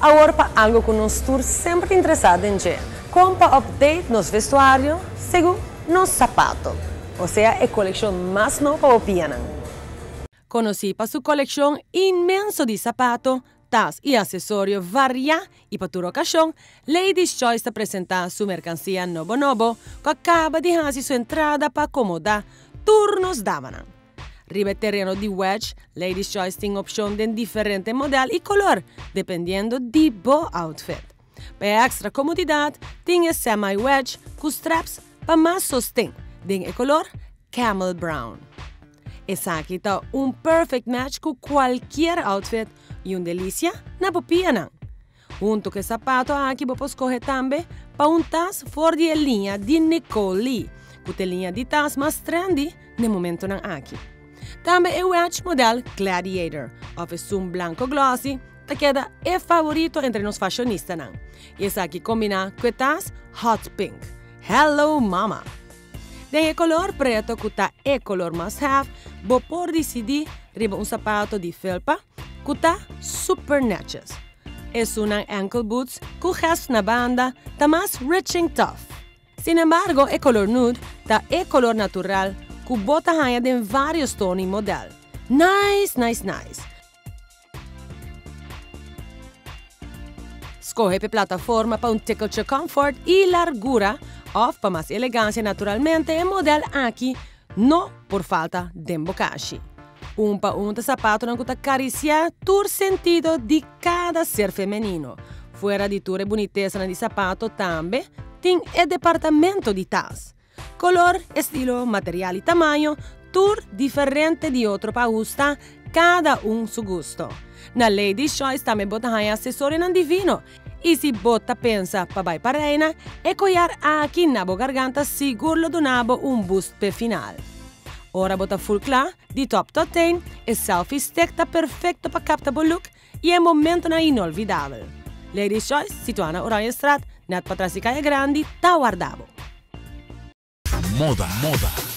Awor pa algo cu nos tur semper ta interesa den dje, con pa update nos vestuario segun nos sapato, o sea e coleccion mas nobo pa bo pianan. Conoci pa su coleccion inmenso di sapato, tas y accesorio varia y pa tur ocasion, Ladies Choice ta presenta su mercancia nobo nobo cu a caba di haci su entrada pa acomoda tur nos damanan. Riba e tereno di wedge, Ladies Choice tin opcion den diferente model y color, dependiendo di bo outfit. Pa e extra comodidad, tin e semi-wedge cu straps pa mas sosten, den e color camel brown. Esaki ta un perfect match cu cualkier outfit y un delicia na bo pianan. Hunto cu e sapato aki bo por scoge tambe pa un tas for di e liña di Nicole Lee, cu ta e liña di tas mas trendy n'e momentonan aki. Tambe e wedge model Gladiator of esun blanco glossy ta keda e favorito entre nos fashionistanan y esaki combina cu e tas hot pink. Hello mama! Den e color preto cu ta e color must have, bo por dicidi riba un sapato di felpa cu ta super netjes. Esunnan ankle boots cu gesp na banda ta mas rich en tough. Sin embargo e color nude ta e color natural cu bo ta haña den varios tono y model. Nice, nice, nice! Skohe p'e plataforma pa un tikkeltje comfort i largura òf pa mas elegansia naturalmente e modèl aki no por falta den bo kashi. Un pa un ta sapatonan ku ta karisiá tur sentido di kada ser femenino. Fuera di tur e bunitesanan di sapato tambe tin e departamento di tas. Color, estilo, material y tamaño, tur diferente di otro pa ahusta cada un su gusto. Na Ladies Choice tambe bo ta haña asesorionan divino y si bo ta pensa pa bay pa Reina, e collar aki na bo garganta sigur lo duna bo un boost p'e final. Ora bo ta full cla, di top tot teen, e selfie stick ta perfecto pa capta bo look y e momentonan inolvidabel. Ladies Choice, situa na Oranjestraat, net patras di Caya Grandi, ta warda bo. Moda, moda.